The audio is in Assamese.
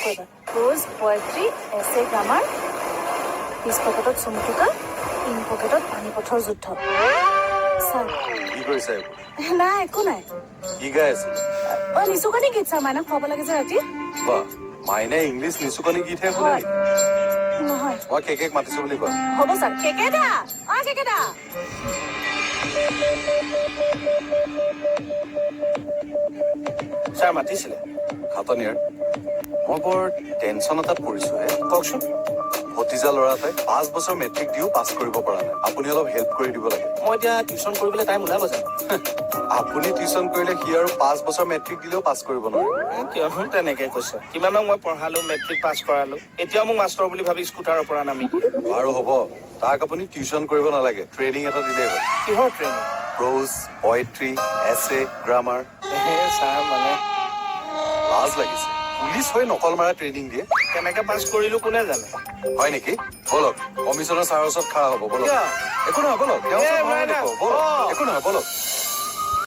আকৌ এবাৰ। প্ৰ'জ, পয়েট্ৰি, এছে, গ্ৰামাৰ, পিছ পকেটত চুমুটোকা, ইন পকেটত পানীপথৰ যুদ্ধ। ছাৰ। কি কৰিছা এইবোৰ? নাই, একো নাই। কি গাই আছিল? অ, নিচুকনি গীত ছাৰ। মাইনাক খুৱাব লাগে যে ৰাতি। বাহ, মাইনাই ইংলিছ নিচুকনি গীতহে শুনে হয়। নেকি? নহয়। মই কেকেক মাতিছো বুলি কোৱা। হ'ব ছাৰ। কেকেদা, অ কেকেদা। ছাৰ, মাতিছিলে? খাটনিয়াৰ, মই বৰ টেনচন এটাত পৰিছো হে। কওকচোন। ভতিজা ল'ৰা এটাই 5 বছৰ মেট্ৰিক দিও পাছ কৰিব পৰা নাই। আপুনি অলপ হেল্প কৰি দিব লাগে। মই এতিয়া টিউচন কৰিবলৈ টাইম ওলাব জানো? আপুনি টিউচন কৰিলে সি আৰু 5 বছৰ মেট্ৰিক দিলেও পাছ কৰিব নোৱাৰে। কিয়নো তেনেকে কৈছে? কিমানক মই পঢ়ালো, মেট্ৰিক পাছ কৰালো, এতিয়াও মোক মাষ্টৰ বুলি ভাবি স্কুটাৰৰ পৰা নামি দিয়ে। বাৰু হ'ব, তাক আপুনি টিউচন কৰিব নালাগে, ট্ৰেইনিং এটা দিলেই হ'ল। কিহৰ ট্ৰেইনিং? প্ৰ'জ, পয়েট্ৰি, এছে, গ্ৰামাৰ। হে ছাৰ, মানে লাজ লাগিছে, পুলিচ হৈ নকল মাৰা ট্ৰেইনিং দিয়ে। কেনেকে পাছ কৰিলো কোনে জানে। হয় নেকি? ব'লক, কমিছনাৰ ছাৰৰ ওচৰত খাৰা হ'ব, ব'লক। কিয়? একো নহয়, ব'লক। তেওঁৰ এ, ওচৰত ভাওনা মাইনা, দেখুৱাব, ব'লক। অ। একো নহয়, ব'লক।